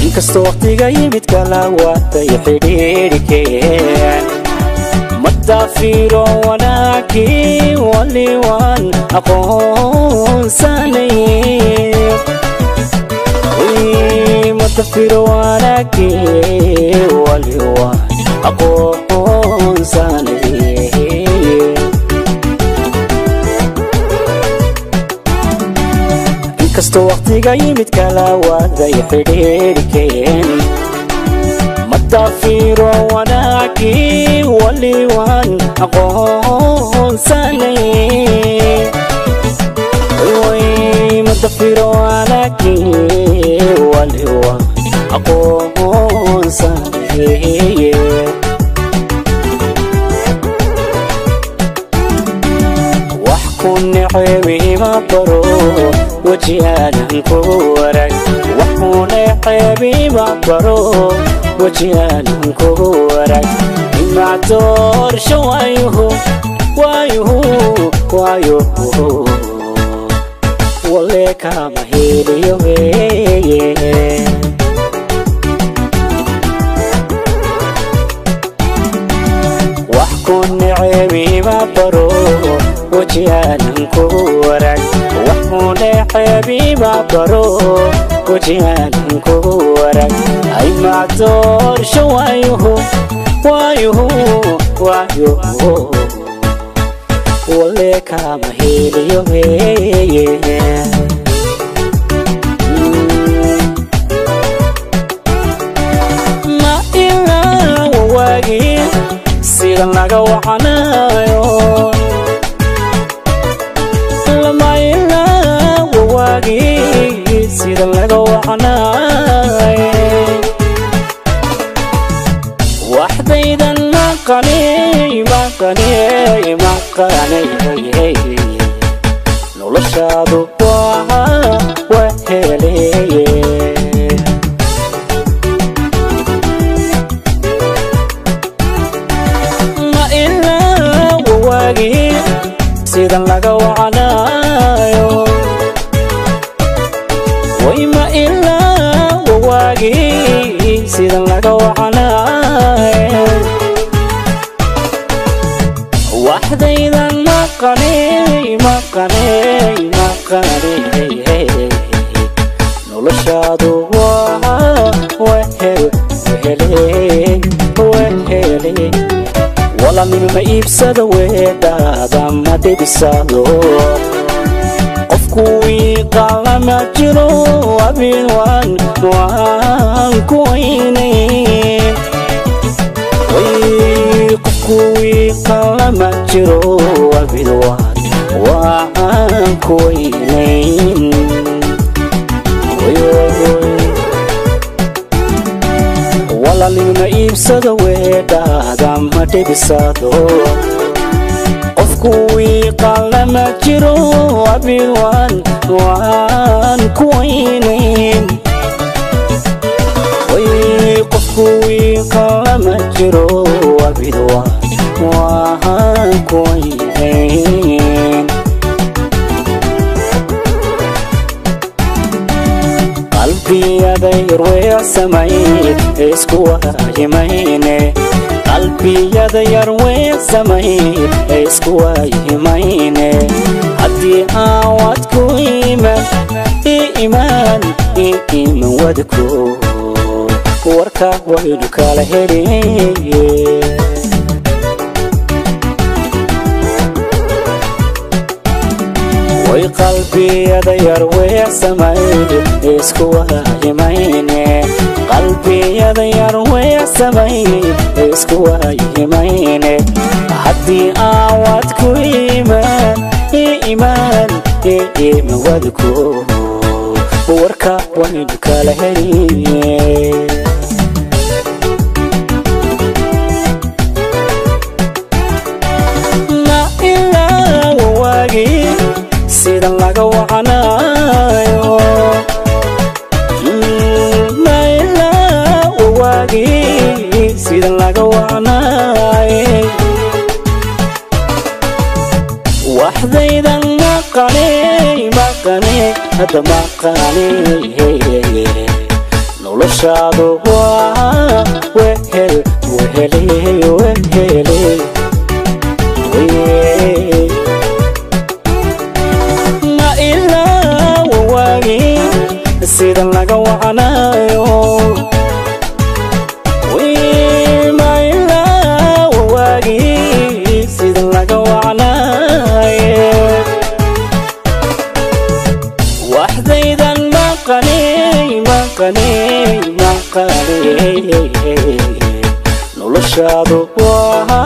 Inkastoo waqtiga yimid kala waatay xidhiidhikeen, madaafiro wanaagii wali waan aqoonsanay. Madafiro wanaagii wali waan aqoonsanay. Inkastoo waqtiga yimid kala waaday xidhiidhikeen, madaafiro wanaagii wali waan aqoonsanay. Madafiro wanaagii wali waan aqoonsanay. Wax ku necebi ima baro weji aanan kugu warag. Wax ku necebi ima baro weji aanan kugu warag. Imacdoorsho waayuhu waayuhu waayuhu wale kama heliyo weye. Wax ku necebi ima baro weji aanan kugu warag. Wax ku necebi ima baro weji aanan kugu warag. Ay macdoorsho waayuhu waayuhu waayuhu wale kama heliyo weye. Ma ilaa waagii sidan laga wacanayo, lama ilaa waagii sidan laga wacanayo. Waxdaydan maqanay maqanay maqanay, noloshaadu waa waheleye. Ma ilaa waagii sidan laga wacanayo, way ma ilaa waagii sidan laga wacanayo. Waxdaydan maqanay maqanay maqanay, noloshaadu waa wehel wehele wehele. Walaalnimo ma iibsado, weedhaada ma dhibisado. Qofku wiiqalama jiro abin waan waan ku weynayn. Way qofku wiiqalama jiro abin waan waan ku weynayn. Way way way, walaalnimo ma iibsado, weedhaada ma dhibisado. Qofku wiiqalama jiro abin waan waan ku weynayn. Way qofku wiiqalama jiro abin waan waan ku weynayn. Qalbiyada yarweecsamay isku waayimayne, qalbiyada yarweecsamay isku waayimayne. Haddii aan wadku iman i iman i iman wadku, warka waynu kala heliye. Way qalbiyada yarweecsamay isku waayimayne, qalbiyada yarweecsamay isku waayimayne. Haddii aan wadku iman i iman i iman wadku, warka waynu kala heliye. Ma ilaa waagii sidan laga wacanayo, ma ilaa waagii sidan laga wacanayo. Waxdaydan maqanay maqanay hadda maqanay, Noloshaadu waa wehel, wehele, wehele. Ma ilaa wawaagi sidan laga wacanayo? Ma ilaa wawaagi sidan laga wacanaye? Waxdaydan maqaney, maqaney, maqaney. Noloshaadu waa